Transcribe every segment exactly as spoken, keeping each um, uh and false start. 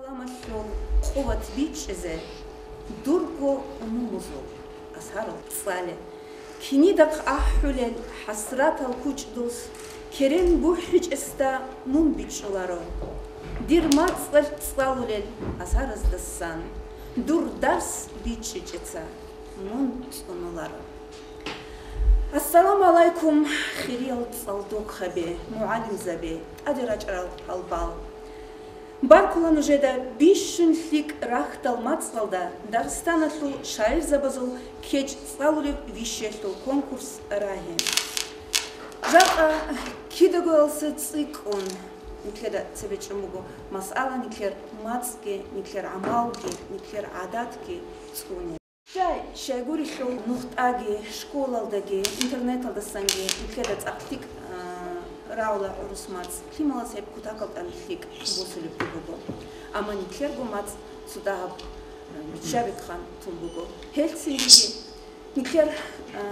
Исламалъул къуват бичӀчӀизе дурго умумузул асарал цӀале. Кинидахъ ахӀулел хӀасратал кучӀдус керен бухӀичӀесда мун бичӀчӀуларо. Дир мацӀалъ цӀалулел асараздасан дур дарс бичӀчӀичӀеца мун цӀунуларо. Ассаламу гӀалайкум, хириял цӀалдохъаби, мугӀалимзаби, тӀаде рачӀарал гьалбал! Баркула нужеда бищун лъикӀ рахьдал мацӀалда Дагъистаналъул шагӀирзабазул кечӀ цӀалулеб вищелъул конкурс рагьи. Жакъа кидагоялъа цӀикӀкӀун нилъеда цебе чӀун буго масъала нилъер мацӀги, нилъер гӀамалги, нилъер гӀадатги цӀуне. Щай, щайгурелъул нухтӀаги, школалдаги, интернеталдасанги нилъеда цӀакъ лъикӀ, а, рагӀула гӀурус мацӀ, лъималаз гьеб кутакалда лъикӀ босулеб буго. Амма нилъерго мацӀ цо дагьаб, а, биччабихъан тун буго. Гьелъ цинги нилъер, а,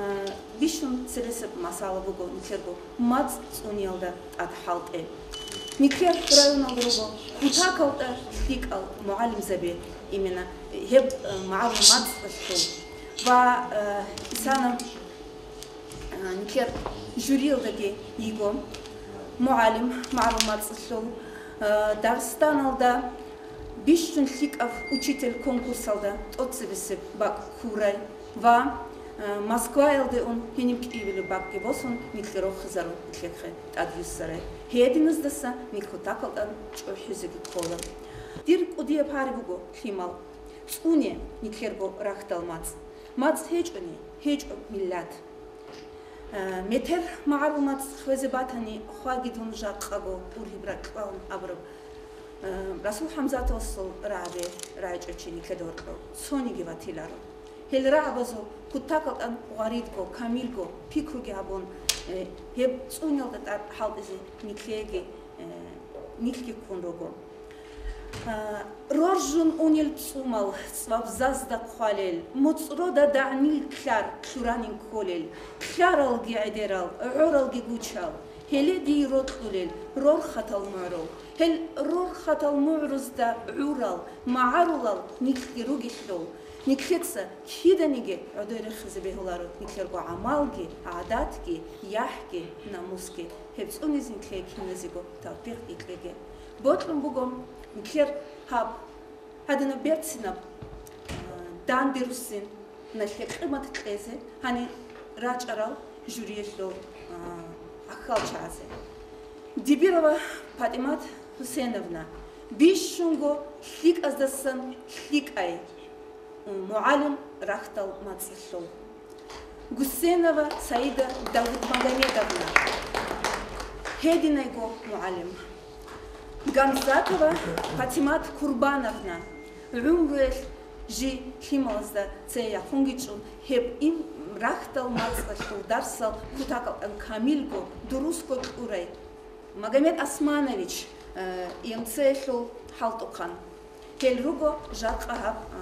бищун цересеб масъала буго нилъерго мацӀ цӀуниялда тӀад хӀалтӀе. Нилъер районалда руго кутакалда лъикӀал мугӀалимзаби, именно гьеб, э, магӀарул мацӀалъул ва, э, исана, э, нилъер жюриялдаги йиго мугӀалим магӀарул мацӀалъул, э, Дагъистаналда бищун лъикӀав учитель конкурсалда тӀоцебесеб бакӀ ккурай ва, э, Москваялде ун гьениб кӀиабилеб бакӀги босун, нилъ рохизарун нилъехъе тӀадвуссарай. Гьединаздаса нилъ кутакалда чӀухӀизеги ккола. Дир кӀудияб гьари буго, лъимал, цӀуне нилъерго рахьдал мацӀ. МацӀ гьечӀони, гьечӀо миллат. Э, метер магӀарул мацӀ хвезе батани, хваги дун жакъаго ургьиб ракьалан абураб, э, Расул ХӀамзатовасул рагӀаби рагӀичӀочи нилъеда гьоркьов цониги ватиларо. Гьел рагӀабазул кутакалда гъваридго, камилго пикруги гьабун, э, гьеб цӀуниялда тӀад хӀалтӀизе нилъеги, э, нилъги ккун руго. А, роржун унел цӀумал цӀвабзазда хъвалел, моцӀрода дагӀнил кьар кьуранин кколел, кьаралги гӀедерал, гӀоралги гучал, гьеле дие рокьулел рорхатал мугӀрул, гьел рорхатал мугӀрузда гӀурал, магӀарулал нилъги ругелъул, нилъеца киданиги гӀодой рехизе бегьуларо нилъерго гӀамалги, гӀадатги, яхӀги, намусги. Гьеб цӀунизе нилъее киназего тавфикъ кьеги. Бокьун буго нилъер гьаб гьадинаб берцинаб, а, данде руссин, налъе къимат кьезе гьанир рачӀарал жюриялъул, а, гӀахьалчагӀазе. Дибирова ПатӀимат ХӀусеновна, бищунго лъикӀаздасан лъикӀай, м, мугӀалим рахьдал мацӀалъул. Гусейнова Саида Давудмагомедовна, гьединайго мугӀалим. Гамзатова Патимат Курбановна, гӀумруялъ жий лъималазда цее яхъунгичӀун, гьеб им рахьдал мацӀалъул дарсал кутакалда камилго, дурусго кьурай. Магомед Османович, э, МЦ-ялъул хӀалтӀухъан. Гьел руго жакъа гьаб, а,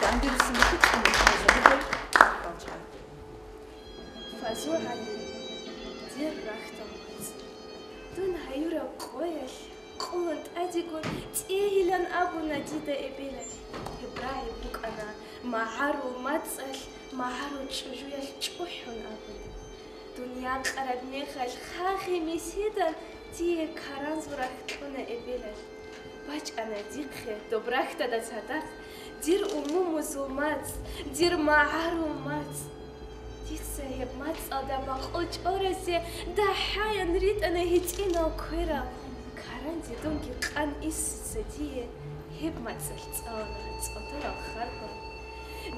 данде руссин бихьичӀого. Фазу ГӀали, дир рахьдал мацӀ. Дун гьаюраб къоялъ къулун тӀадегун тӀегьилан абуна дида эбелалъ. Гьеб рагӀи букӀана магӀарул мацӀалъ, магӀарул чӀужуялъ чӀухӀун абуна. Дун якъараб мехалъ хахи меседан дие каранзул рахь кьуна эбелалъ. БачӀана дихъе доб рахьдада цадахъ дир умумузул мацӀ, дир магӀарул мацӀ. Дица гьеб мацӀалда бакъул чӀваразе дагьаян ритӀана гьитӀинал кверал. Каранде дунги къан Инсуца дие гьеб мацӀалъ цӀалана цӀодорал харбал.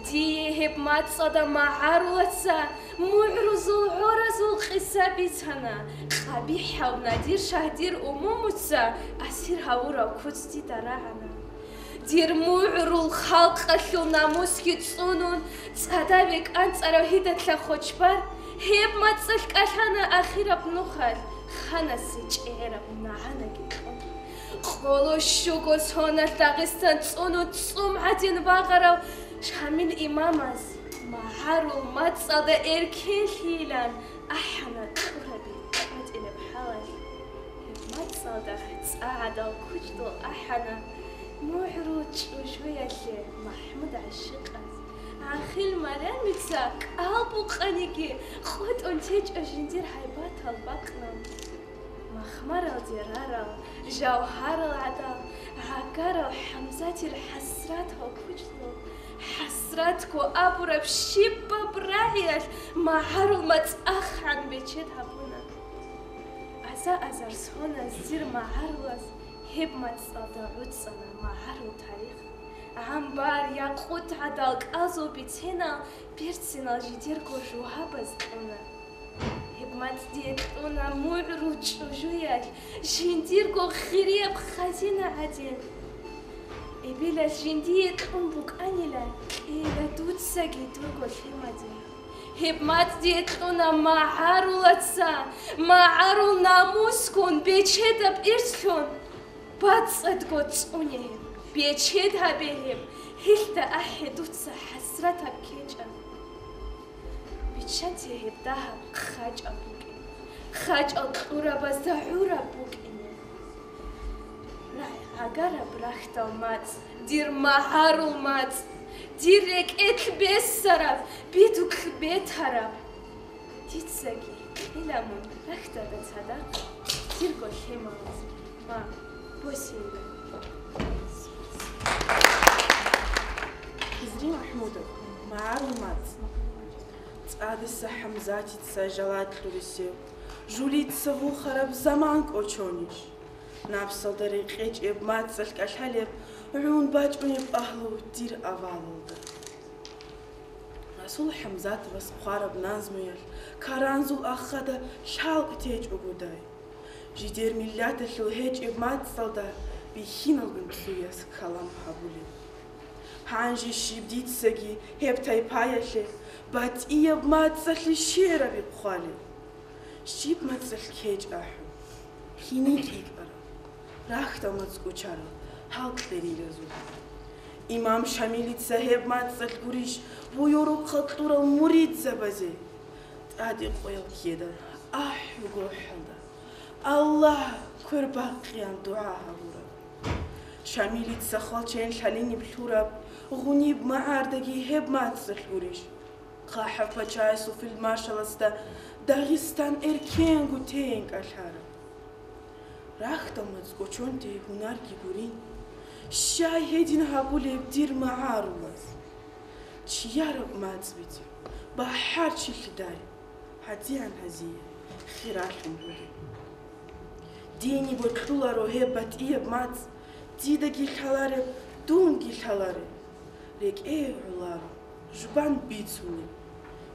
Дие гьеб мацӀалда магӀарулаца мугӀрузул гӀоразул къиса бицана, къабихӀав Надир-шагьдир умумуца асир гьавурав куц дида рагӀана. Дир мугӀрул халкъалъул намусги цӀунун, цӀадаве кӀанцӀарав гьидалъа хочбар, гьеб мацӀалъ кӀалъана ахираб нухалъ, ханасе чӀегӀераб нагӀанаги кьун. Къоло щуго соналъ Дагъистан цӀунун цӀум гӀадин вагъарав Шамил имамас магӀарул мацӀалда эркенлъийилан ахӀана кьураби къватӀилеб хӀалалъ. Гьеб мацӀалда цӀа гӀадал кучӀдул ахӀана. МугӀрул чӀужуялъе МахӀмуд гӀащикъас гӀахил Марямица кӀал букъаниги къотӀун течӀо жиндир гьайбатал бакънал. Махмаралде рарал, жавгьарал гӀадал, гӀагарал ХӀамзатил хӀасратал кучӀдул, хӀасратго абураб щибаб рагӀиялъ магӀарул мацӀ ахъан бечед гьабуна. Аза-азар соназдир магӀарулаз гьеб мацӀалда гӀуцӀана магӀарул тарих. ГӀамбар, якъут гӀадал кӀалзул биценал берцинал жидерго жугьабаз кьуна. Гьеб мацӀ дие кьуна мугӀрул чӀужуялъ жиндирго хирияб хазина гӀадин. Эбелалъ жиндие кьун букӀанила, кьела дуцаги дурго лъимаде. Гьеб мацӀ дие кьуна магӀарулаца, магӀарул намускун бечедаб ирслъун. БацӀцӀадго цӀуне гьеб, бечед гьабе гьеб, гьелъда ахӀе дуца хӀасратаб кечӀаб. Биччанте гьеб дагьаб хъачӀаб букӀин, хъачӀал кьурабазда гӀураб букӀине. РагӀи гӀагараб рахьдал мацӀ, дир магӀарул мацӀ, дир рекӀелъ бесараб, бедуклъ бетараб. Дицаги кьела мун рахьдалда цадахъ, дирго лъималаз ма босейила. Хизри МахӀмудов, магӀарул мацӀ. ЦӀадаса ХӀамзатица жалат лъурисев, жулица вухараб заман кӀочонищ? Напсалда рекъечӀеб мацӀалъ кӀалъалеб гӀун бачӀунеб агьлу дир авалалда. Расул ХӀамзатовас хъвараб назмуялъ каранзул ахада лъалкӀ течӀогодай. Жидер миллаталъул гьечӀеб мацӀалда бихьиналгун цояс калам гьабулеб. Гьанже щиб дицаги гьеб тайпаялъе батӀияб мацӀалъе щерабихъ хъвалеб? Щиб мацӀалъ кечӀ ахӀун, гьини тӀикӀкӀараб, рахьдал мацӀ кӀочарал гьал кьериразул. Имам Шамилица гьеб мацӀалъ гурищ буюрухъа кьурал муридзабазе? ТӀаде къоял ккеда, ахӀуго хӀалда, Аллагь квербахъеян дугӀа гьабураб. Шамилица хвалчен лъалиниб лъураб гъуниб магӀардаги гьеб мацӀалъ гурищ? ХъахӀаб пачаясул фельдмаршаласда Дагъистан эркенго тейин кӀалъараб. Рахьдал мацӀ кӀочонте гьунарги гурин, щай гьедин гьабулеб дир магӀарулаз? Чияраб мацӀ бицин, бахӀарчилъидай гьадигӀан гьазие хиралъун бугеб. Дине бокьуларо гьеб батӀияб мацӀ, дидаги лъалареб, дунги лъалареб. РекӀее гӀоларо, жубан бицунеб,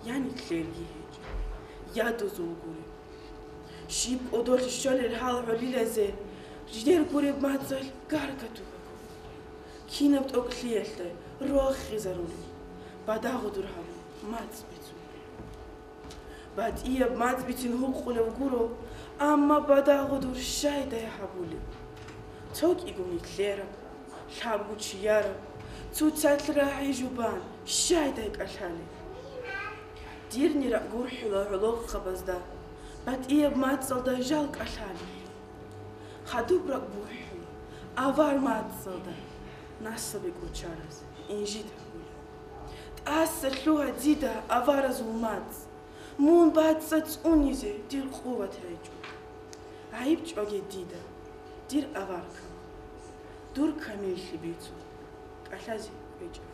я нилъерги гьечӀеб, я дозул гуреб. Щиб кӀодолъи щолел гьал гӀолилазе, жидер гуреб мацӀалъ гаргатугого. Кинаб тӀокӀлъиялъе рохизарулел, бадагъудур гьабун мацӀ бицун. БатӀияб мацӀ бицин гьукъулев гуро, амма бадагъудур щайдай гьабулеб? ЦокӀиго нилъераб, лъабго чияраб, цоцалъ рагӀи жубан щайдай кӀалъалеб? Дир ниракъ гурхӀула гӀолохъабазда, батӀияб мацӀалда жал кӀалъалеб. Хадуб ракӀ бухӀула авар мацӀалда, насабе кӀочараз инжит гьабула. ТӀаса лъугьа дида аваразул мацӀ, мун бацӀцӀа цӀунизе дир къуват гьечӀо. ГӀайиб чӀваге дида, дир авар камал, дур камиллъи бицун кӀалъазе кӀвечӀо.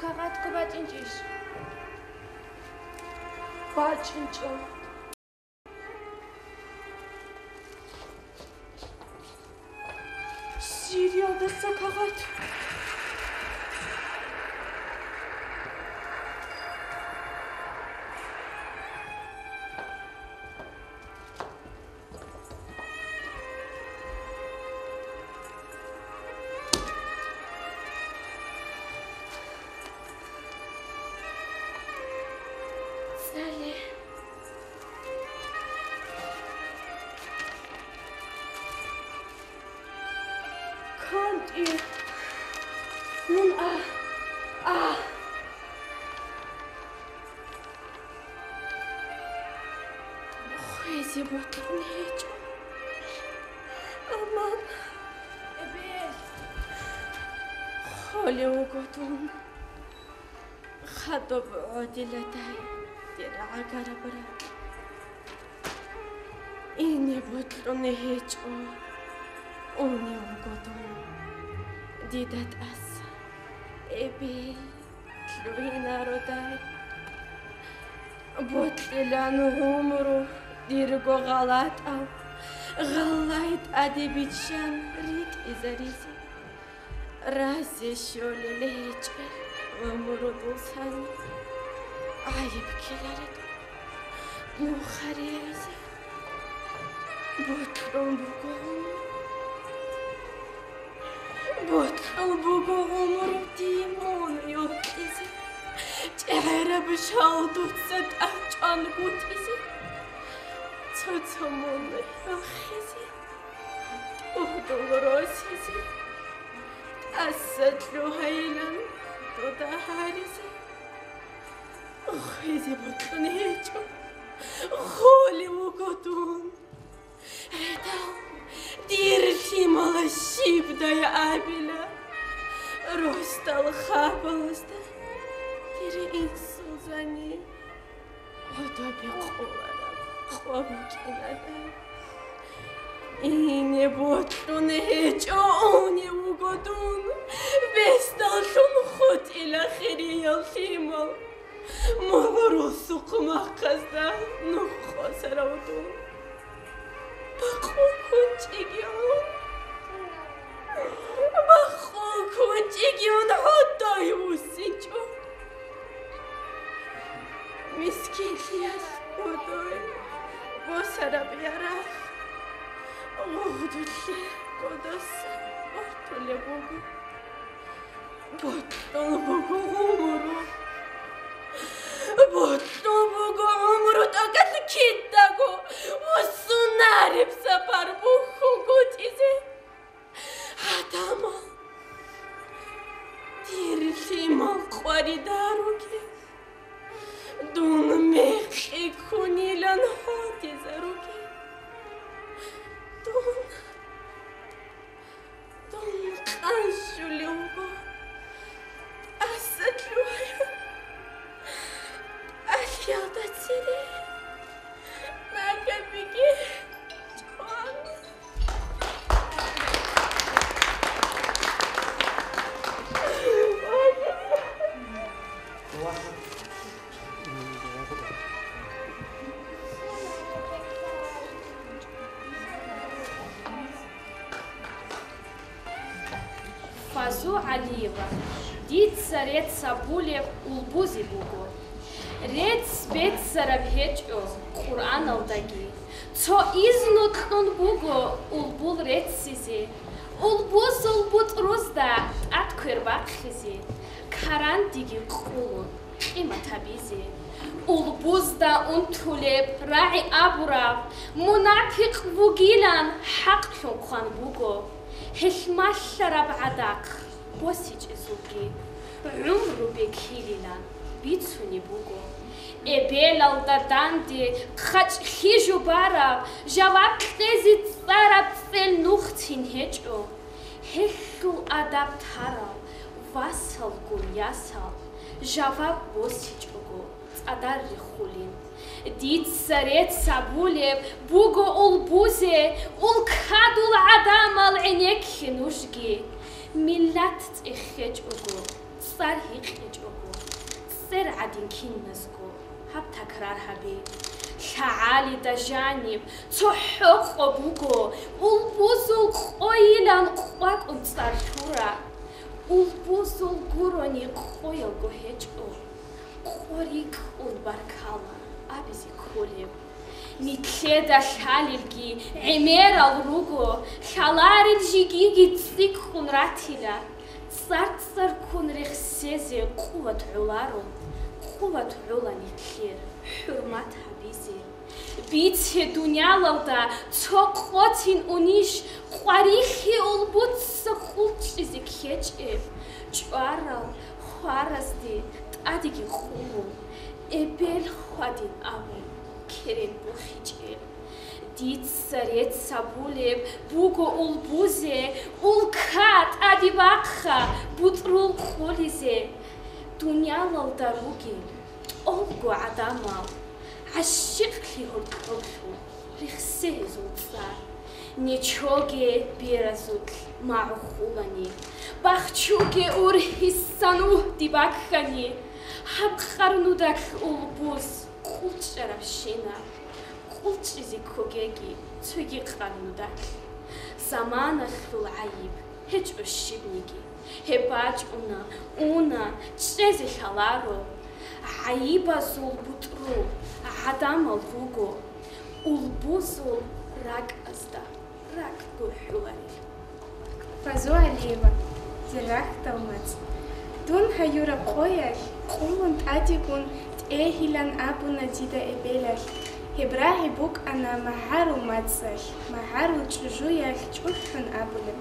Кагъатго бачӀинчӀищ? БачӀинчӀо. Сириялдаса кагъат. КантӀи. Мун а, а. Хвезе бокьун гьечӀо. Аман. Эбел. Холев вуго дун. Хадуб гӀодиладай, дир гӀагараб ракь. Ине бокьун гьечӀо, унев вуго дун. Дида тӀаса, эбел, лъугьинародай. Бокьилан гӀумру дирго гъалатӀал, гъалай тӀаде биччан ритӀизаризе. Разе щолел гьечӀел гӀумру дусани, гӀайиб ккеларел нухаризе. Бокьун буго гӀумру. Бокьун буго гӀумру дие мун йокьизе, чӀегӀераб жал дуца тӀадчӀван гутӀизе, цо-цо мун рахизе, тӀугьдул росизе, тӀаса лъугьайилан дуда гьаризе. Хвезе бокьун гьечӀо, холев вуго дун. Гьедал дир лъимала щибдай абила, росдал хабалазда дир инсулзани гӀодобе къолараб къо букӀинадай. Ине бокьун гьечӀо, унев вуго дун, бесдаллъун хутӀила хириял лъимал. МугӀрул сухъмахъазда нух къосарав дун. Бакъул кунчӀиги гӀун, бакъул кунчӀиги гӀун гӀодой вуссинчӀо. Мискинлъиялъ гӀодой босараб ярагъ гъугъдулъе кодоса бортулеб буго. Бокьун буго гӀумру. Бокьун буго гӀумру, тӀокӀалъ кидаго вуссунареб сапар бухьунгутӀизе. Гьадамал, дир лъимал къваридаруге, дун мекъи ккунилан гьодизаруге. Дун Дун къанщулев вуго, тӀаса лъугьаян, тӀалъиялда цере нагабиги чӀван. Фазу ГӀалиева. Дица рецц гьабулеб улбузе буго. Рецц беццараб гьечӀо Къуръаналдаги. Цо изну кьун буго улбул реццизе, улбузул бутӀрузда тӀад квер бахъизе, карандеги къулун къимат гьабизе. Улбузда унтулеб рагӀи абураб мунапикъ вугилан хӀакълъун хъван буго. Гьелъ малъараб гӀадахъ босичӀезулги гӀумру бегьилилан бицунеб буго. Эбелалда данде хъачӀлъи жубараб, жаваб кьезе цӀараб цӀел нухцин гьечӀо. Гьелъул адаб тарал васалгун ясал жаваб босичӀого цӀадар рехулин. Дица рецц гьабулеб буго улбузе, улкадул гӀадамал, гӀенекке нужги. Миллат цӀехечӀого, цӀар гьикъичӀого, цӀер гӀадин киназго гьаб такрар гьабе. ЛъагӀалида жаниб цохӀо къо буго, улбузул къойилан къвакӀун цӀар лъура. Улбузул гурони къоялго гьечӀо, къо рикӀкӀун баркала абизе кколеб. Нилъеда лъалелги гӀемерал руго, лъаларел жигиги цӀикӀкӀун ратила. ЦӀар-цӀарккун рехсезе къуват гӀоларо, къуват гӀола нилъер хӀурмат гьабизе. Бице дуниялалда цо къотин унищ, къварилъи улбуца къу ГьечӀеб чӀварал хваразде тӀадеги къулун, эбел хьвадин абун, керен бухичӀеб. Дица рецц гьабулеб буго улбузе, улка тӀаде бахъа, бутӀрул къулизе. Дуниялалда ругел тӀолго гӀадамал гӀащикълъи гьоркьоблъун рехсе гьезул цӀар. Нечоги беразулъ магӀу хулани, бахчуги ургьисан угьди баккани, гьаб къарнудалъ улбуз къулчӀарабщинаб, къулчӀизе ккогеги цоги къарнудалъ. Заманалъул гӀайиб гьечӀо щибниги. Гьеб бачӀуна, уна, чӀезе лъаларо. ГӀайибазул бутӀрул гӀадамал руго, улбузул ракӀазда ракӀ гурхӀуларел. Фазу Алиева, дир рахьдал мацӀ. Дун гьаюраб къоялъ къулун тӀадегун тӀегьилан абуна дида эбелалъ. Гьеб рагӀи букӀана магӀарул мацӀалъ, магӀарул чӀужуялъ чӀухӀун абулеб.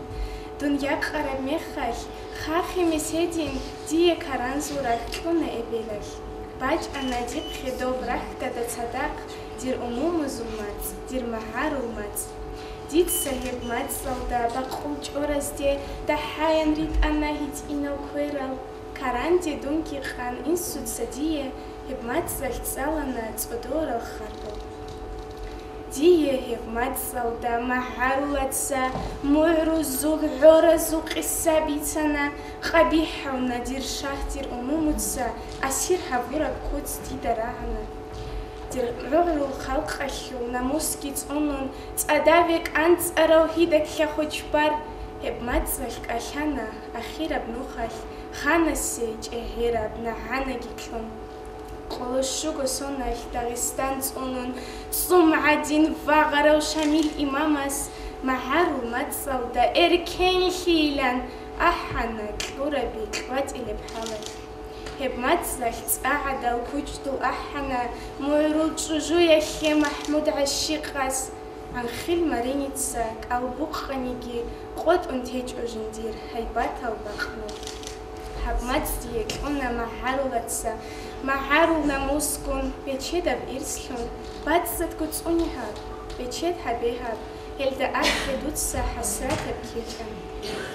Дун якъараб мехалъ, хахимес гьедин дие каранзул рахь кьуна эбелалъ. БачӀана дихъе доб рахьдада цадахъ дир умумузул мацӀ, дир магӀарул мацӀ. Дица гьеб мацӀалда бакъул чӀоразде дагьаян ритӀана гьитӀинал кверал. Каранде дунги къан инсуца дие гьеб мацӀалъ цӀалана цӀодорал хардул. Дие гьеб мацӀалда магӀарулаца мугӀрузул гӀоразул къисса бицана, къабихӀав надир шагьдир умумуца асир гьабураб куц дида рагӀана. Дир гӀугӀрул халкъалъул намусги цӀунун, цӀадаве кӀанцӀарав гьидакьа хочбар, гьеб мацӀалъ кӀалъана ахираб нухалъ ханасе чӀегӀераб нагӀанаги кьун. Къоло щуго соналъ Дагъистан цӀунун, цӀум гӀадин вагъарав Шамил имамас магӀарул мацӀалда эркенлъийилан ахӀана кьураби кьватӀилеб хӀалалъ. Гьеб мацӀалъ цӀагӀадал кучдул ахӀана мугӀрул чӀужуялъе МахӀмуд ГӀащикъас. Анхил Мариница кӀал букъаниги, къотӀун течӀо жиндир гьайбатал бакъ нур. Гьаб мацӀ дие кьуна магӀарулаца, магӀарул намусгун, бечедаб ирслъун, бацӀцӀадго цӀуне гьаб, бечед гьабе гьаб, гьелда ахӀе дуца хӀасратаб килкьан.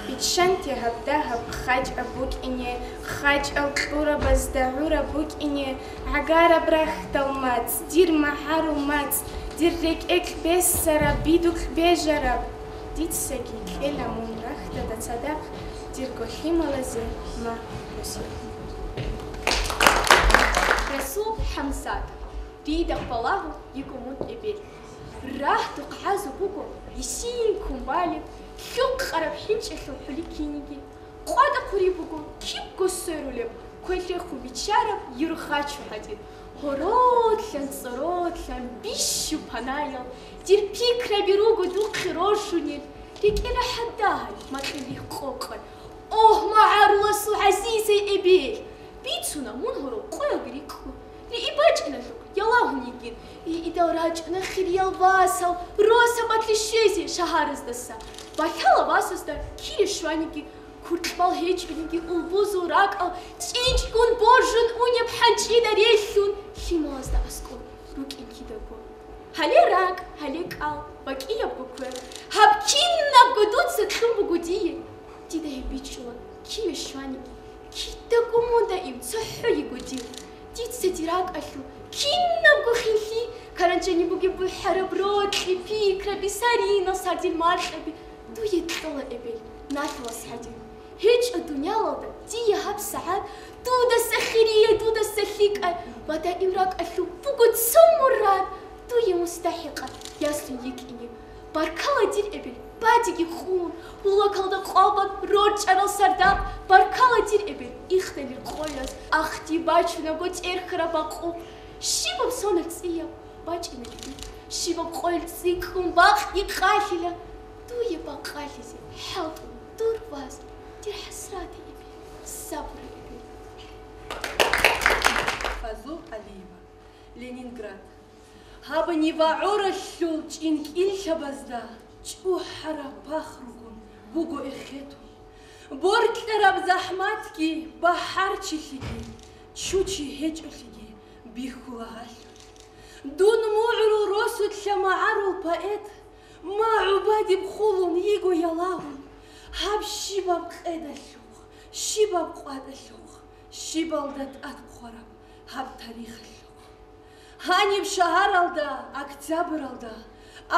Биччанте гьаб дагьаб хъачӀаб букӀине, хъачӀал кьурабазда гӀураб букӀине, гӀагараб рахьдал мацӀ, дир магӀарул мацӀ, дир рекӀекь бесараб, бидукь бежараб. Дицаги кьела мун рахьдада цадахъ дирго лъималазе магь босизе. Расул ХӀамзат, дида балагьун йиго мун эбел. Рагьдухъ гӀазу буго гьисин ккун балеб, лъухъараб хӀинчӀалъул хӀули киниги. КъватӀа хъури буго кибго сверулеб, квелъехун биччараб юргъачу гьадин. Гьородлъан, цӀородлъан бищу панаял, дир пикраби руго духъе роржунел, рекӀел рахӀат дагьай, макьилихъ къокъай. Огь, магӀаруласул гӀазизай эбел! Бицуна мун гьорол къоялги рикӀкӀун. Риъи бачӀиналъухъ ялагьун йигин. Риъидал рачӀуна хириял васал, росабалъе щвезе шагьараздаса. Балъала васасда кире щваниги, куркьбал гьечӀониги, улбузул ракӀал чӀинчӀгун боржун унеб хӀанчӀида релълъун, лъималазда аскӀор рукӀин кидаго. Гьале ракӀ, гьале кӀал, ва кӀиябго квер. Гьаб кинабго дуца кьун буго дие. Дида гьеб бичӀчӀула, киве щваниги, кидаго мун даим цохӀо йиго дир. Дица дир ракӀалъул кинабго хинлъи, каранчани бугеб бухӀараб рокьи, пикраби, саринал сардил макьаби дуе кьола эбел, налъулас гьадин. ГьечӀо дуниялалда дие гьаб сагӀат дудаса хирияй, дудаса лъикӀай, ва даим ракӀалъул буго цо мурад, дуе мустахӀикъат яслу йикӀине. Баркала, дир эбел, бадиги къун, гьулакалда къвалбан рорчӀарал сардакъ, баркала, дир эбел, ихдалил къояз ахти бачунаго цӀерхьараб бакъу. Щибаб сонал цӀияб бачӀинаги, щибаб къоял цӀикӀкӀун бакъги къалъила. Дуе бакъалъизе хӀалтӀун дур ваз, дир хӀасрат эбел, сабур эбел. Фазул Алиева, Ленинград. Гьабни ва гӀоралъул чӀинкӀиллъабазда чӀухӀараб пахругун буго эхетун. Боркьараб захӀматги, бахӀарчилъиги, чучи гьечӀолъиги бихьула гьалъулъ. Дун мугӀрул росулъа магӀарул поэт, ма гӀубадиб хулун йиго ялагьун, гьаб щибаб къедалъухъ, щибаб къватӀалъухъ, щибалда тӀад хъвараб гьаб тарихалъухъ. Гьаниб шагьаралда, Октябралда,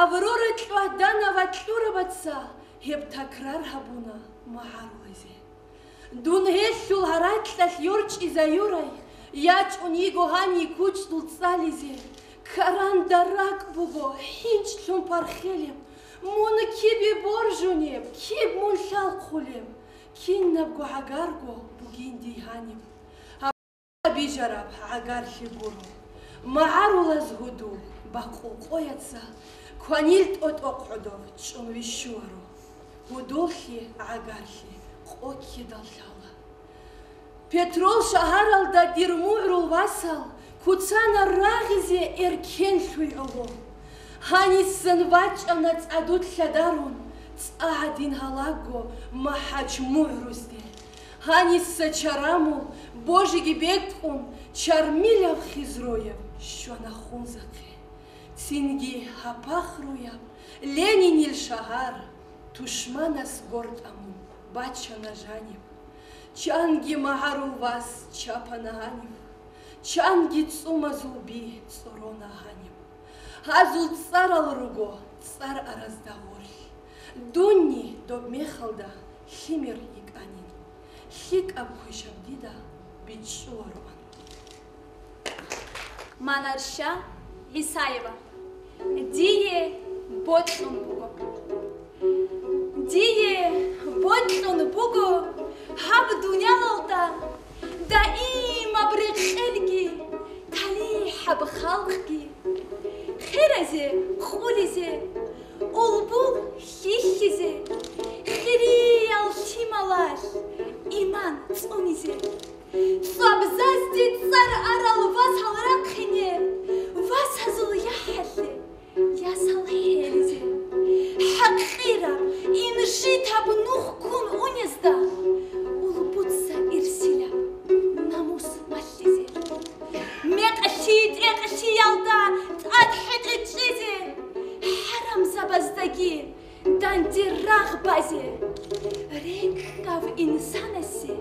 Аврора кьвагьдана ва кьурабаца гьеб такрар гьабуна магӀарулазе. Дун гьелъул гьаракьалъ йорчӀизаюрай, ячӀун йиго гьаниб кучӀдул цӀализе, каранда ракӀ буго хӀинчӀлъун пархелеб, мун кибе боржунеб, киб мун лъалхъулеб, кинабго гӀагарго бугин дий гьаниб. Бижараб гӀагарлъи гуро, магӀарулаз гьудул бакъул къояца кванил тӀотӀохъ гӀодов чӀун вищуваро, гьудуллъи гӀагарлъи къо ккедал лъала. Петрол шагьаралда дир мугӀрул васал куцана рагъизе эркенлъуй гӀоло. Гьанисан вачӀана цӀадулъа дарун цӀа гьадин гьалаго МахӀач мугӀрузде. Гьаниса чарамул божиги бекӀун, чармилаб хизрояб щвана хунзахъе. Цинги гьапахруяб Ленинил шагьар тушманас гортӀа мун бачана жаниб. Чанги магӀарул вас чапана гьаниб, чанги цӀумазул би цӀорона гьаниб. Гьазул цӀарал руго цӀар аразда гъорлъ. Дунни доб мехалда лъимер йикӀанин, лъикӀаб квешаб дида бичӀчӀулароан. Манарша ГӀисаева. Дие бокьун буго. Дие бокьун буго гьаб дуниялалда даимаб рекъелги, талихӀаб халкъги, херазе, къулизе, улбул хьихьизе, хириял лъималалъ иман цӀунизе. ЦӀвабзазде цӀар арал васал рахъине, васазул яхӀалъе ясал хӀеризе. ХӀакъираб, инжитаб нух ккун унезда, улбуца ирсилаб намус малъизе. Мекълъи-тӀекълъиялда тӀад хӀетӀе чӀезе, хӀарамзабаздаги данде рагъ базе, рекӀкӀав инсанасе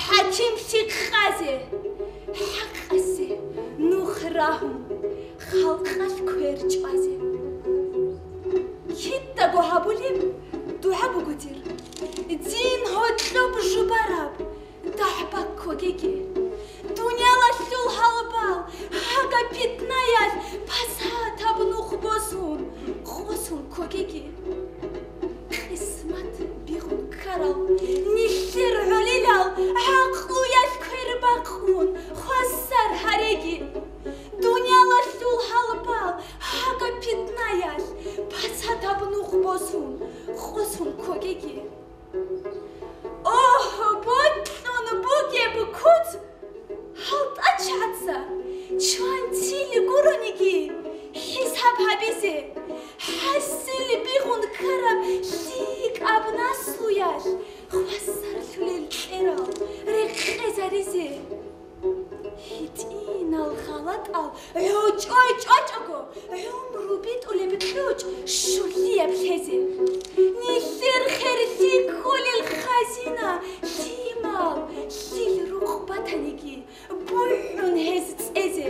хӀакимлъи къазе, хӀакъасе нух рагьун, халкъалъ квер чӀвазе. Кидаго гьабулеб дугӀа буго дир, дин гьоркьоб жубараб дагӀба ккогеги. Дуниялалъул гьалбал, гьага питнаялъ пасатаб нух босун, къосун ккогеги. Къисмат бигъун ккарал нилъер гӀолилал гӀакълуялъ квер бакъун хвасар гьареги. Дуниялалъул гьалбал, гьага питнаялъ пасатаб нух босун, къосун ккогеги. Огь, бокьун бугеб куц! ХӀалтӀа чагӀаца чван цили гурониги хӀисаб гьабизе, хӀасил бигъун ккараб лъикӀаб наслуялъ хвасарлъулел кьерал рекъезаризе. ГьитӀинал гъалатӀал гӀочӀой чӀвачӀого, гӀумру битӀулеб кьучӀ щулияб лъезе. Нилъер херлъи кколел хазина, лъимал, лъил рукъ батаниги, бухӀун гьез цӀезе.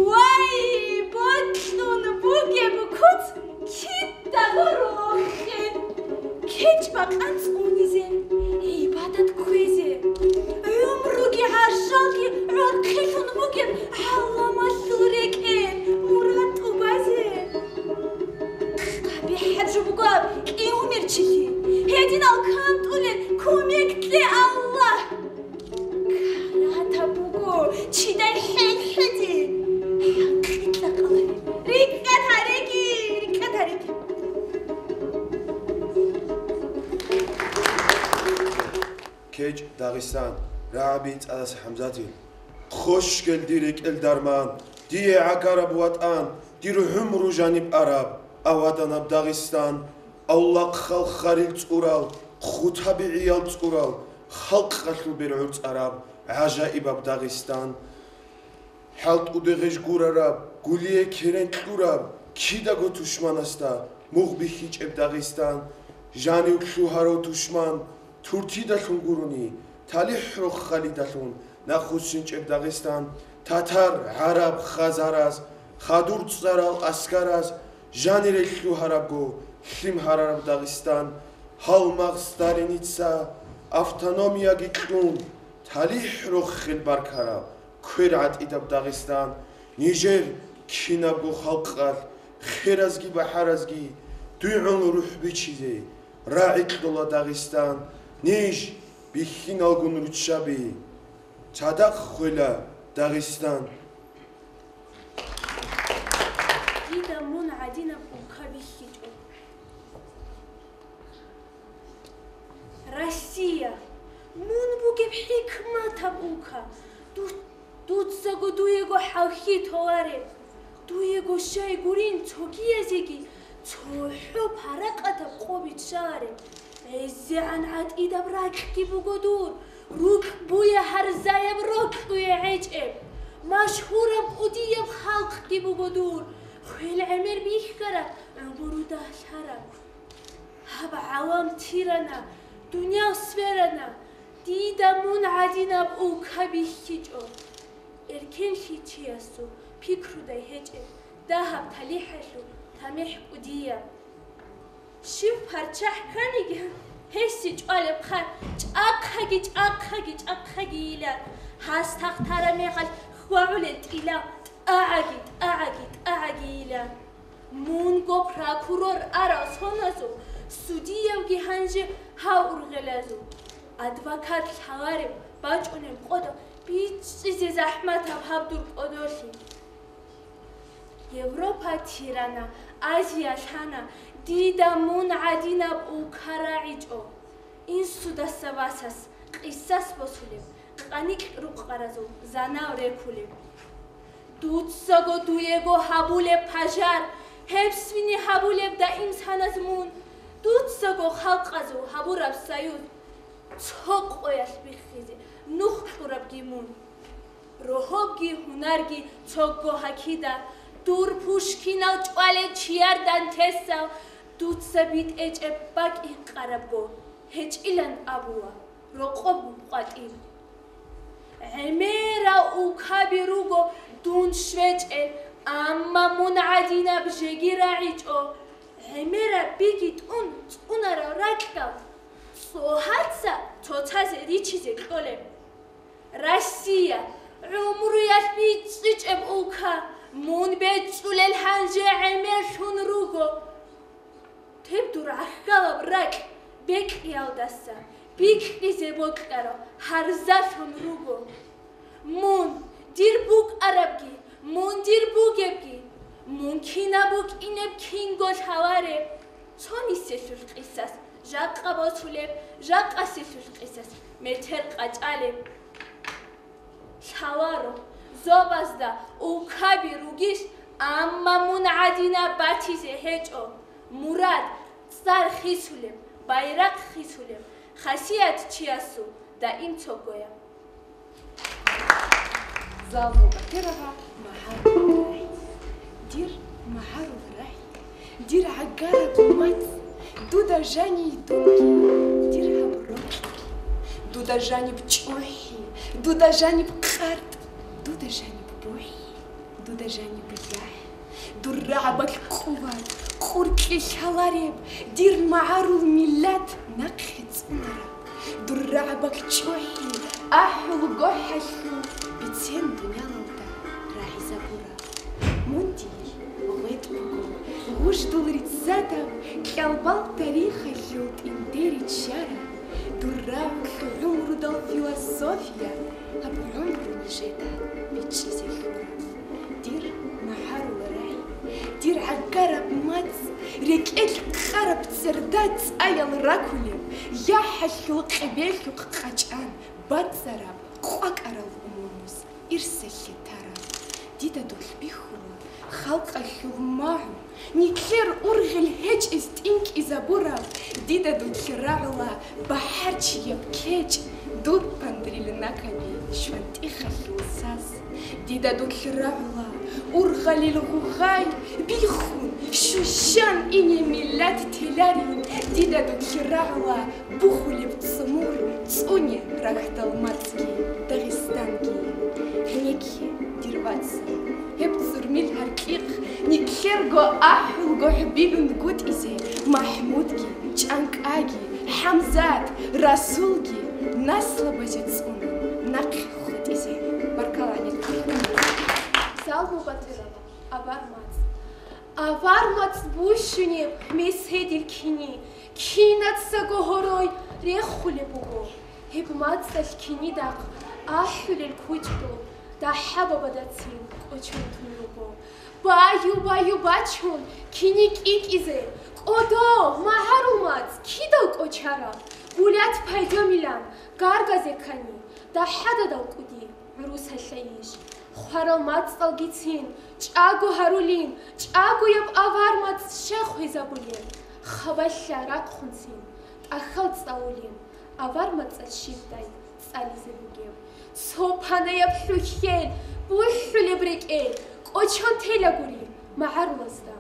Вай, бокьун бугеб куц кидаго рохел! КечӀ-бакъан цӀунизе, гӀибадат кквезе, гӀумруги гӀаржалги гӀорхъилъун бугеб гӀалламалъул рекӀел мурад тӀубазе. БехӀараб жо буго кӀиумирчилъи, гьединал кантӀулел кумек кье, Аллагь! Каратаб буго чидай хӀел-хӀеди, хӀакъикъа къалаби. РикӀкӀад гьареги, рикӀкӀад гьареги. КечӀ Дагъистан, рагӀаби ЦӀадаса ХӀамзатил. Хъощгел дир рекӀел дарман, дие гӀагараб ватӀан, дир гӀумру жаниб араб, аваданаб Дагъистан, авлахъал харил цӀурал, хъу табигӀиял цӀурал, халкъалъул бергӀуцӀараб гӀажаибаб Дагъистан. ХӀалтӀуде гъеж гурараб, гулие керен кьураб кидаго тушманасда мугъ бихьичӀеб Дагъистан, жанив лъугьарав тушман туртидалъун гурони, талихӀ рохалидалъун нахъвуссинчӀеб Дагъистан, татар, гӀараб, хазараз, хадур цӀарал аскараз жанире лъугьарабго лъим гьарараб Дагъистан, гьалмагъ Сталиница автономияги кьун, талихӀ рохел баркараб квер гӀатӀидаб Дагъистан, нижер кинабго халкъалъ херазги бахӀаразги дугӀун рухӀ бичизе рагӀи кьола Дагъистан, ниж бихьиналгун руччаби цадахъ хвела Дагъистан. Дида мун гӀадинаб улка бихьичӀо. Россия, мун бугеб хӀикматаб улка, ду-, дуцаго дуего хӀалхьи толареб, дуего щай гурин цогиязеги цохӀо паракъатаб къо биччалареб. ГӀезегӀан гӀатӀидаб ракьги буго дур, рукь буе гьарзаяб рокьуе гӀечӀеб, машгьураб кӀудияб халкъги буго дур, хвел гӀемер бихьараб, гӀумру дагьлъараб. Гьаб гӀалам тирана, дуниял сверана, дида мун гӀадинаб улка бихьичӀо. Эркенлъи чиясул пикрудай гьечӀеб дагьаб талихӀалъул тамихӀ кӀудияб. Щив парччахӀ кканиги, гьесие чӀвалеб хъар чӀахъаги, чӀахъаги, чӀахъаги йила. Гьас тахтараб мехалъ хьвагӀулел тӀилаб тӀагӀаги, тӀагӀаги, тӀагӀаги йила. Мунго прокурор арал соназул судиявги гьанже гьав ургъелазул адвокат лъалареб бачӀунеб къодо бичӀчӀизе захӀматаб гьаб дур кӀодолъи. Европа тирана, Азия лъана, дида мун гӀадинаб улка рагӀичӀо. Инсудаса васас къисас босулеб, къаникь рукъаразул занал рекулеб. Дуцаго дуего гьабулеб пажар, гьеб свине гьабулеб даим саназ мун, дуцаго халкъазул гьабураб союз цо къоялъ биххизе нух кьурабги мун. Рогьобги гьунарги цого гьакида, дур Пушкинал чӀвалел чияр Дантесал, дуца битӀечӀеб бакӀ гьикъарабго, гьечӀилан абула, рокъоб къватӀир. ГӀемерал улкаби руго дун щвечӀел, амма мун гӀадинаб жеги рагӀичӀо. ГӀемераб биги тӀун цӀунарал ракьал цӀогьаца цоцазе ричизе кьолеб. Россия, гӀумруялъ бичӀчӀичӀеб улка, мун бечӀчӀулел гьанже гӀемерлъун руго. Теб дур гӀахьалаб ракь бекьиялдаса бикьизе бокьараб гьарзалъун руго. Мун дир букӀарабги, мун дир бугебги, мун кинаб букӀинеб кинго лъалареб, цо нисилъулъ къисас жакъа босулеб, жакъасилъулъ къисас метер къачӀалеб. Лъаларо, зобазда улкаби ругищ, амма мун гӀадинаб батизе гьечӀо. Мурад, цӀар хисулеб, байрахъ хисулеб, хасият чиясул даим цогояб. Залму Бакирова, «МагӀарул рагӀи». Дир магӀарул рагӀи, дир гӀагараб мацӀ, дуда жаниб дунги дир гьаб рокьи, дуда жаниб чӀухӀи, дуда жаниб къартӀ, дуда жаниб бухӀи, дуда жаниб яхӀ, дур рагӀабалъ къуват, къуркьи лъалареб, дир магӀарул миллат нахъе цӀунараб, дур рагӀабалъ чӀухӀи, ахӀул гохӀалъул бицен дуниялалда рагӀизабураб. Мун дие гъветӀ буго, гъуждул риццадаб, кьалбал тарихалъул тӀинде риччараб, дур рагӀулъ гӀумрудал философия, гьаб гӀумру нижеда бичӀчӀизе лъураб. Дир магӀарул рагӀи, дир гӀагараб мацӀ, рекӀелъ ккараб церда цӀаял ракулеб, яхӀалъул къебелъухъ къачӀан бацӀцӀараб къвакӀарал умумуз ирсалъе тараб. Дида долъ бихьула, Халкъалъул магӀу, нилъер ургъел гьечӀез тӀинкӀизабураб, дида дур рагӀула бахӀарчияб кечӀ, дур пандрил накаби щвантӀихъалъул саз. Дида дур рагӀула ургъалил гъугъай биххун, щущан ине миллат теларин. Дида дур рагӀула бухулеб цӀумур цӀуне рагьдал мацӀги Дагъистанги. Гьенекке, дир вацал, гьеб цӀурмил гьаркьихъ нилъерго ахӀулго гьабилунгутӀизе МахӀмудги, ЧӀанкӀаги, ХӀамзат, Расулги наслабазе цӀуна нахъе хутӀизе. Баркала гьаниб. Залму батирала авар мацӀ. Авар мацӀ бущунеб гьес гьедил кини, кинацаго гьорой рехулеб буго. Гьеб мацӀалъ кинидахъ ахӀулел кучӀдул дагьабабадацин кӀочон тун руго. Баю-баю бачун, кини кӀикӀизе, кӀодо, магӀарул мацӀ кидал кӀочараб, гулят пайдомилан гаргазе ккани, дагьададал кӀуди гӀурусалъа иш. Хварал мацӀалгицин чӀаго гьарулин, чӀагояб авар мацӀ щай хвезабулеб? Хабалъа рахъунцин тӀахьал цӀалулин, авар мацӀалъ щибдай цӀализе бугеб. Цо панаяб хӀухьел бухӀулеб рекӀел кӀочон тела гури магӀарулазда.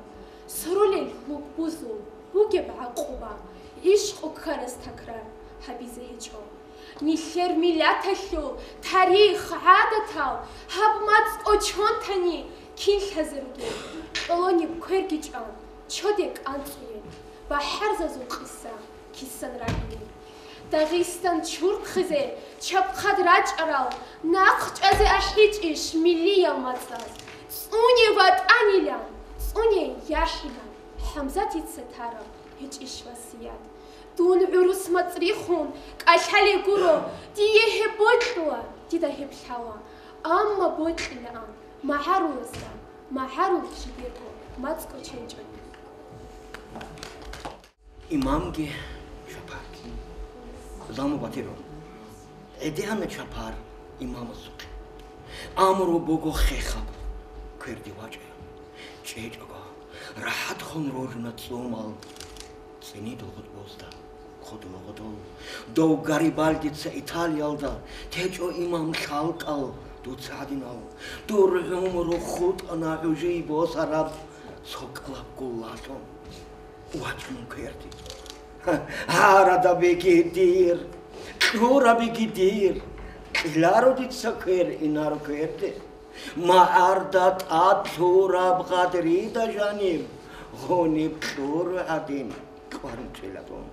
Соролел гьукъ бузул бугеб гӀакъуба, гӀишкъу ккарас такрар гьабизе гьечӀо. Нилъер миллаталъул тарих, гӀадатал гьаб мацӀ кӀочон тани кин лъазе ругел, кьолониб кверги чӀван, чоде кӀанцӀулел бахӀарзазул къиса кисан рагӀулел. Дагъистан чурхъизе чапхъад рачӀарал нахъчӀвазе ахӀичӀищ миллиял мацӀаз? ЦӀуне ватӀанилан, цӀуне яхӀилан ХӀамзатица тараб гьечӀищ васият? Дун гӀурус мацӀ рихун кӀалъалел гуро, дие гьеб бокьула, дида гьеб лъала. Амма бокьилаан магӀарулазда, магӀарул жидерго мацӀ кӀоченчӀони. Имамги чапарги. Залму батирун. ГӀедегӀанна чапар имамасухъе. Амру буго хехаб кверде вачӀа. ЧӀечӀого, рахӀатхун рорна цӀумал цӀинидал гъутӀбузда, хъудул-гъудул. Дов Гарибальдица Италиялда течӀо имам лъалкӀал дуца гӀадинав. Дур гӀумру хутӀана гӀужий босараб цо кӀалаб гуллалъун. ВачӀун кверде. Гьарада беги дир, кьурабиги дир, кьеларо дица квер инаро кверде. МагӀарда тӀад лъураб гъадрида жаниб, гъуниб кьуру гӀадин кӀварун кьела дун.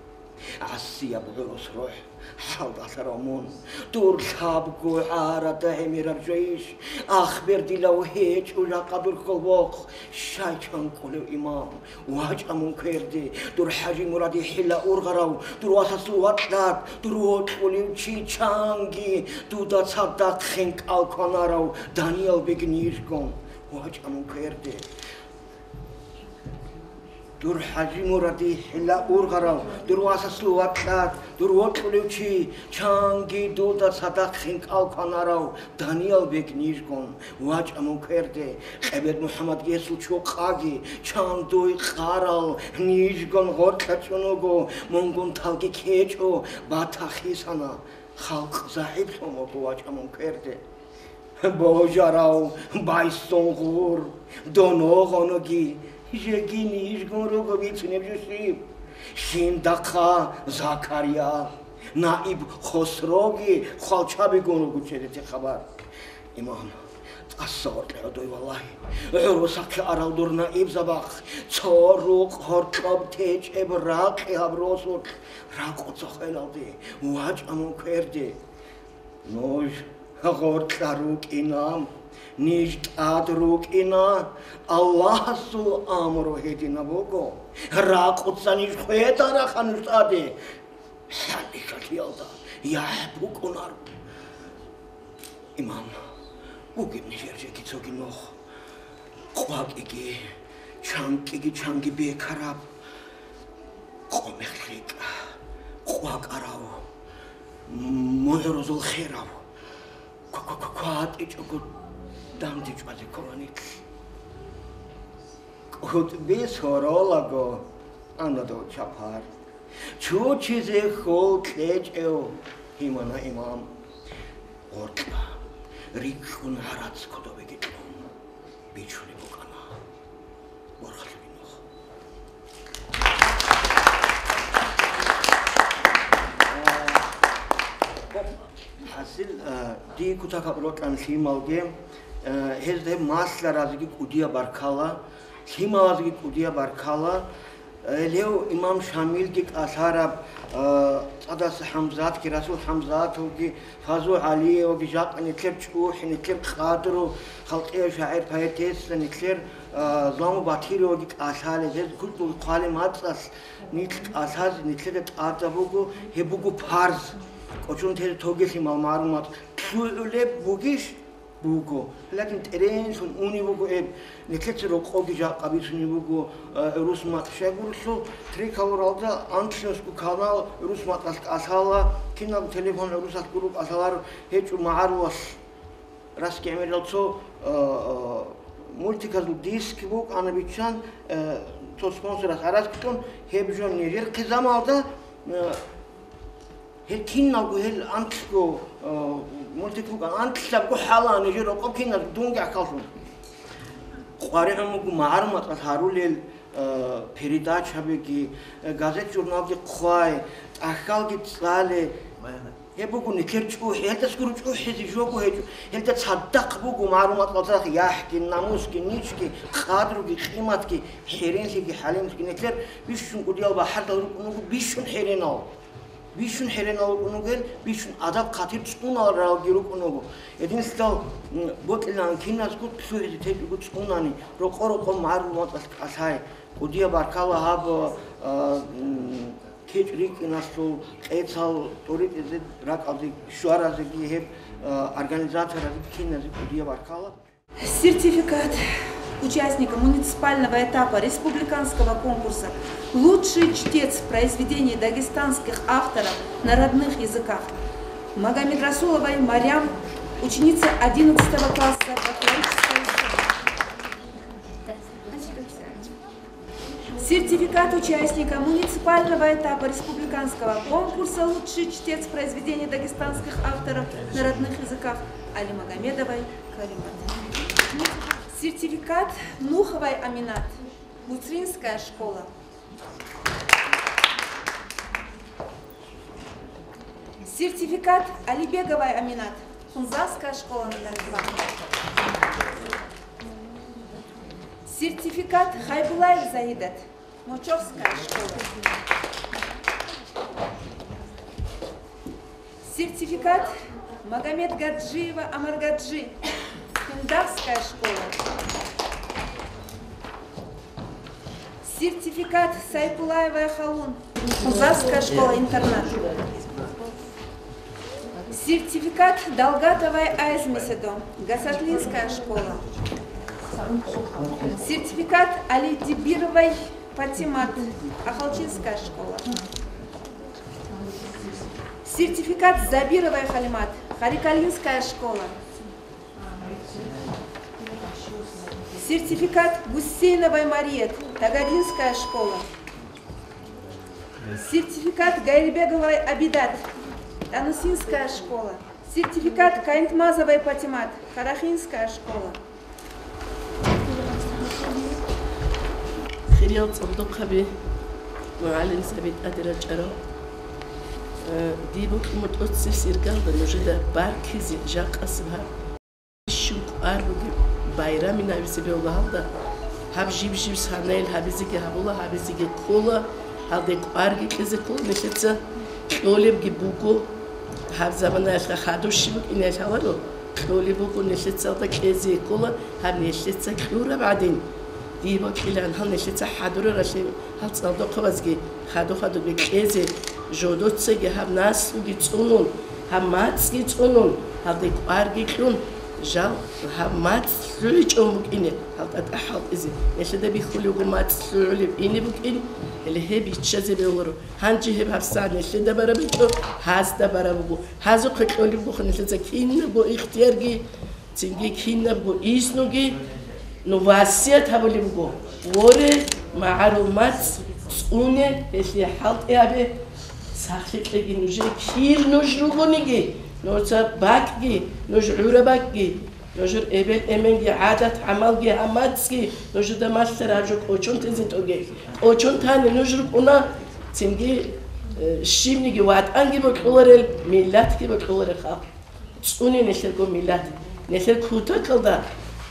ГӀасияб гӀурус рухӀ хӀалдалъарав мун, дур лъабго гӀарада гӀемераб жойищ, ахбердилав гьечӀо жакъа дур хьолбохъ, щай чанкӀулев имам, вачӀа мун кверде, дур ХӀажимуради хӀила ургъарав, дур васасул вакьад, дур вокьулев чи чанги, дуда цадахъ хинкӀал кванарав Даниял бегнижгун, вачӀа мун кверде. Дур ХӀажимуради хӀила ургъарав, дур васасул вакьад, дур вокьулев чи, чанги дуда цадахъ хинкӀал кванарав Даниял бегнижгун, вачӀа мун кверде. Къебед МухӀаммад гьесул чукъаги, чан дуй къарал, нижгун гъоркьа чӀун вуго, мунгун талги ккечӀо, батахисана, халкъ загӀиплъун вуго, вачӀа мун кверде. Божарав байсунгъур, доногъоноги, жеги нижгун руго бицунеб жо щиб? Жиндахъа Закария, наиб Хосроги хвалчабигун руго чедете хабар. Имам, тӀаса гъоркье гӀодой, валлагьи, гӀурусахъе арал дур наибзабахъ, цо рукъ гьоркьоб течӀеб ракъи гьаб росулъ ракъу цохелалде, вачӀа мун кверде. Нуж гъоркьа рукӀина, ниж тӀад рукӀина, Аллагьасул амру гьединаб буго, ракъуца ниж хведараха нуж тӀаде, хӀалихьалъиялда яхӀ букӀунар. Имам, бугеб нижер жеги цоги нух. КъвакӀиги, чанкӀиги чанги бекараб, къомехлъи кьа-, къвакӀарав, мугӀрузул херав, ква-ква-ква-кватӀичӀого данде чӀвазе ккола нилъ. ХутӀби соролаго, ана дов чапар. Чучизе хьул кьечӀев гьимана имам. Гъоркьа рикӀкӀун гӀарац кодобеги кьун бичулеб букӀана борхалъуги нух. ХӀасил, э, дие кутакаб рокьан лъималги, э, гьезда гьеб малъаразеги кӀудияб баркала, лъималазеги кӀудияб баркала. Э, гьев имам Шамилги кӀалъараб, э, цӀадаса ХӀамзатги, Расул ХӀамзатовги, Фазул ГӀалиевги, жакъа нилъер чӀухӀи, нилъер къадру, халкъияв шагӀир, поэтесса, нилъер, э, Зуламул Батировги кӀалъалел, гьез кутакаб хъвалеб мацӀалъ нилъ кӀалъазе, нилъеда тӀадаб буго, гьеб буго парз. КӀочон тезе тоге лъимал магӀарул мацӀ лъугӀулеб бугищ? Буго. Лакин тӀеренлъун унеб буго гьеб. Нилъеца рокъоги жакъа бицунеб буго, э, рус мацӀ щайгурелъул, Триколоралда анлънусго канал рус мацӀалъ кӀалъала, кинаб телефон русалъ гуро кӀалъаларо, гьечӀо магӀарулалъ. РасгӀемерал цо, э, э, мультиказул диск букӀана биччан, э, цо спонсорас гӀарац кьун, гьеб жо нижер хъизамалда, э, гьел киналго, гьел анлъго, э, мультик букӀана, анлъабго хӀала нижер рокъоб киназ дунги гӀахьаллъун. КъваригӀун буго магӀарул мацӀалъ гьарулел, э, передачабиги, э, газет-журналги хъвай, тӀахьалги цӀале. Гьеб буго нилъер чӀухӀи, гьелдас гуро чӀухӀизе жого гьечӀо. Гьелда цадахъ буго магӀарул мацӀалда яхӀги, намусги, ничги, къадруги, къиматги, хӀеренлъиги, хӀалимлъиги. Нилъер бищун кӀудиял бахӀарал рукӀун руго бищун хӀеренал. Бищун хӀеренал рукӀун ругел, бищун адаб-хъатир цӀуналаралги рукӀун руго. Гьединлъидал, м, бокьилаан киназго лъугӀизе течӀого цӀунани, рокъо-рокъо магӀарул мацӀалъ кӀалъай. КӀудияб баркала гьаб, а, м, кечӀ рикӀкӀиналъул къецал тӀоритӀизе ракӀалде щваразеги гьеб, а, организаторазеги киназе кӀудияб баркала. Сертификат участника муниципального этапа республиканского конкурса «Лучший чтец произведений дагестанских авторов на родных языках» Магомедрасуловой Марям, ученица одиннадцатого класса Батлаической школы. Сертификат участника муниципального этапа республиканского конкурса «Лучший чтец произведений дагестанских авторов на родных языках» Алимагомедовой Каримат. Сертификат Нуховой Аминат, Муцринская школа. Сертификат Алибеговой Аминат, Хунзахская школа номер два. Сертификат Хайбулаев Загидат, Мочохская школа. Сертификат Магомедгаджиева Амаргаджи, Кундахская школа. Сертификат Сайпулаевой Халун, Хунзахская школа-интернат. Сертификат Далгатовой Айзмеседо, Гасатлинская школа. Сертификат Алидибировой Патимат, Ахалчинская школа. Сертификат Забировой Халимат, Харикалинская школа. Сертификат Гусейновой Мариет, Тагадинская школа. Сертификат Гайрибеговой Абидат, Танусинская школа. Сертификат Каинтмазовой Патимат, Карахинская школа. Хириял цӀалдохъаби, мугӀалимзаби, тӀаде рачӀарал, э, дие бокьун бутӀруцеб иргалда нужеда баркизе жакъасеб гьаб. Бищун кӀвар бугеб байрамин гьабизе бегьула гьалда. Гьаб жиб-жиб санаил гьабизеги гьабула, гьабизеги ккола, гьалде кӀварги кьезе ккола, нилъеца кьолебги буго. Гьаб заманаялъ хадуб щиб букӀине лъаларо, кьолеб буго, нилъецалда кьезе ккола, гьаб нилъеца кьураб гӀадин. Дие бокьилаан гьал нилъеца хӀадураралъе, гьал цӀалдохъабазги хадуб-хадубги кьезе, жодоцаги гьаб наслуги цӀунун, гьаб мацӀги цӀунун, гьалде кӀварги кьун, жал гьаб мацӀ лъугӀичӀого букӀине, гьал тӀатӀа хӀалтӀизе. Нилъеда бихьулеб буго мацӀ лъугӀулеб ине букӀин, гьеле гьеб биччазе бегьуларо. Гьанже гьеб гьабсагӀат нилъеда бараб гьечӀо, гьазда бараб буго. Гьазухъе кьолеб буго нилъеца кинабго ихтиярги, цинги кинабго изнуги. Ну васият гьабулеб буго: воре, магӀарул мацӀ цӀуне, гьелъие хӀалтӀи гьабе, сахлъи кьеги нужее, кир нуж ругониги, нужца бакӀги, нуж гӀураб бакӀги, нужер эбел-эменги, гӀадат-гӀамалги, гьаб мацӀги нужеда малъараб жо кӀочон тезе тӀоге. КӀочон тани нуж рукӀуна цинги, э, щибниги ватӀанги бокьуларел, миллатги бокьуларел халкъ. ЦӀуне нилъерго миллат. Нилъер кутакалда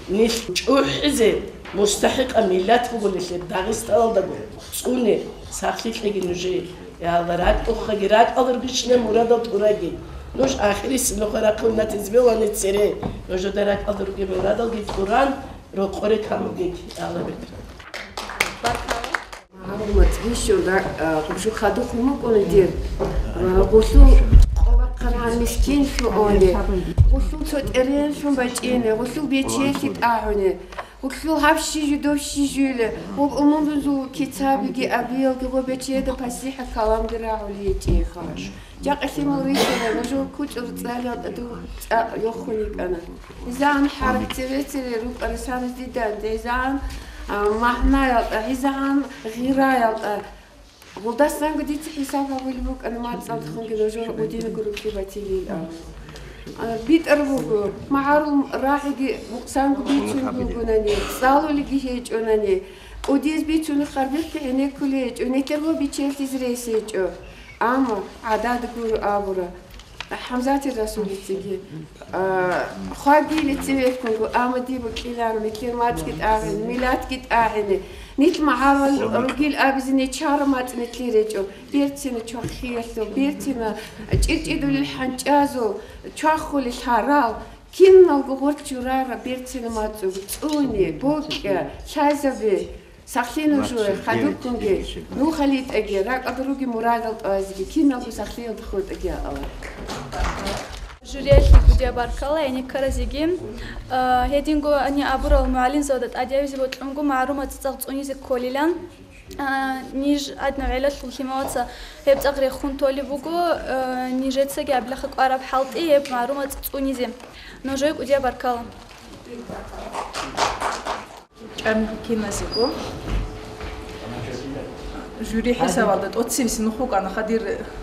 нилъ чӀухӀизе мустахӀикъа миллат буго нилъер Дагъистаналдаго. ЦӀуне, сахлъи кьеги нужее. Я Аллагь, ракӀухъаги, ракӀалда ругищинаб мурадал тӀураги. Нуж ахирисеб нухда рахъун натиз белани цере. Нужеда ракӀалда ругеб мурадалги тӀуран, рокъоре камугеги. Аллагь бетӀер. Баркала. МагӀарул мацӀ бищун ра-, а, гъужу хадухъ мукӀуна дир. А, гъулъул къо бахъаргӀан мискинлъун уни. Гъулъул цо тӀеренлъун бачӀине, гъулъул бечелъи тӀагӀуне. Гъулъул гьаб щижу, дов щижуйиле. Гъоб умумузул кицабиги абиялги гъоб бечеда пасихӀа каламги рагӀулей гьечӀеха. Жакъа лъимал рисула, нужер кучӀур цӀалиялда дур цӀакъ йохун йикӀана. ГӀизагӀан хӀарак цеве-цеве рукӀана санас дидан, гӀизагӀан, а, магӀнаялда, гӀизагӀан гъираялда. Гъулдасанго дица хӀисаб гьабулеб букӀана, мацӀалдехунги нужер гъудинаб гуруплъи батилил абун. А, битӀар буго, магӀарул рагӀиги мукъсанго бицун бугонани, цӀалулеги гьечӀонани, кӀудиз бицун харбихъги гӀенеккулей гьечӀо, нилъерго бичелъизе рес гьечӀо. Амма гӀадада гуро абура, ХӀамзатил Расулицаги, а, хвагили цевехъунго, амма дибу кӀилан, нилъер мацӀги тӀагӀине, миллатги тӀагӀине. Нилъ магӀарул ругил абизе нечара мацӀ нилъер речӀо. Берцина чвахиялъул, берцина чӀирчӀидулел хӀанчӀазул, чвахулел гьарал, киналго гъоркь чурара берцина мацӀуги, цӀуне, бокьа, лъазабе. Сахлъи нужее, хадубккунги, нухалитӀаги, ракӀалда руги мурадал тӀазиги, киналго сахлъиялда хутӀаги, я Аллагь. Журиялъе кӀудияб баркала гӀенеккаразеги. А, гьединго ани абурал мугӀалимзабада тӀадявизе бокьунго магӀарул мацӀ цӀакъ цӀунизе кколилан. А, ниж гӀаднав гӀелалъул лъималаца гьеб цӀакъ рехун толеб буго, а, нижецаги абилаха кӀвараб хӀалтӀи гьеб магӀарул мацӀ цӀунизе. Нужее кӀудияб баркала. ЧӀами киназего. Жюри хӀисабалда тӀоцевиси нух вукӀана хадир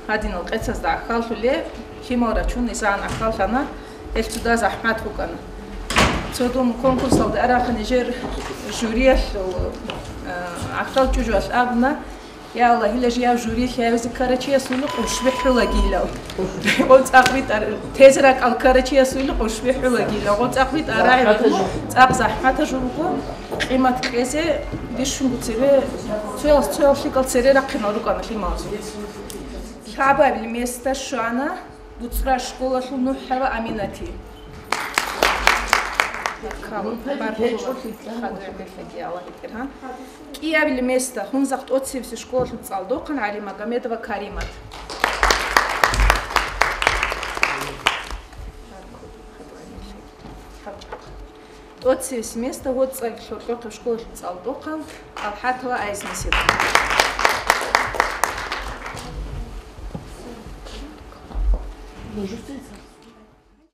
гьадинал къецазда гӀахьаллъуле, лъимал рачун исагӀан гӀахьаллъана, гьел цо дагьа захӀмат букӀана. Цо дун конкурсалда арахъа нижер жюриялъул, э, гӀахьал чӀужуялъ абуна, Я Аллагь, гьила жияв жюри лъаявизе ккарачиясули къуршбихӀулагилав. Гъо цӀакъ битӀар, тезракӀал ккарачиясули къуршбихӀулагилав. Гъо цӀакъ битӀар рагӀи буго, цӀакъ захӀматаб жо буго, къимат кьезе бищунго цебе, цоялъ, цоял лъикӀал цере рахъинал рукӀана лъималазул. Лъабабил места щвана БуцӀра школалъул НухӀева Аминати. Баркала, баркала. КӀиабилеб места Хунзахъ тӀоцевси школалъул цӀалдохъан ГӀалимагомедова Каримат. ТӀоцевси места ГьоцӀалъ лъоркьохъеб школалъул цӀалдохъан ТӀалхӀатова Айзмисет.